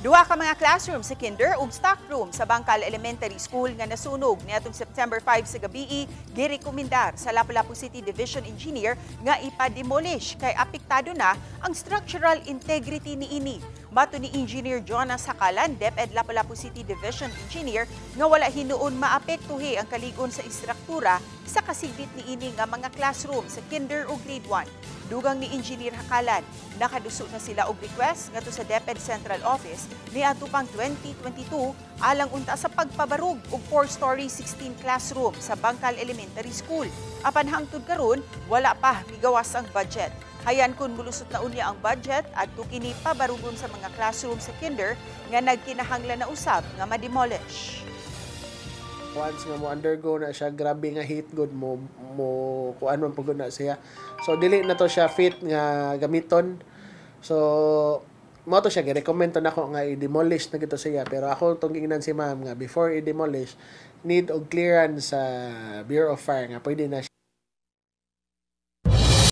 Duha ka mga classroom sa kinder ug stockroom sa Bangkal Elementary School nga nasunog niadtong September 5 sa gabii, girekomendar sa Lapu-Lapu City Division Engineer nga ipa-demolish kay apektado na ang structural integrity niini. Mato ni Engineer Jonas Hakalan, DepEd Lapu-Lapu City Division Engineer, nga wala hinuon maapektuhi ang kaligon sa istruktura sa kasigdit niini nga mga classroom sa kinder ug grade 1. Dugang ni Engineer Hakalan, nakaduso na sila og request ngadto sa DepEd Central Office niadto pang 2022 alang unta sa pagpabarug og 4-story 16 classroom sa Bangkal Elementary School. Apan hangtod karon, wala pa migawas ang budget. Hayan kun mulusot na unya ang budget adto kini pabarugon sa mga classroom sa kinder nga nagkinahanglan na usab nga ma-demolish. Once nga mo undergo na siya grabe nga heat gud, mo mo kuan man pugod na siya. So dili na to siya fit nga gamiton. So mao to siya gi-recommend to nako nga i-demolish na gito siya, pero ako tong giingnan si ma'am nga before i-demolish, need og clearance sa Bureau of Fire nga pwede na.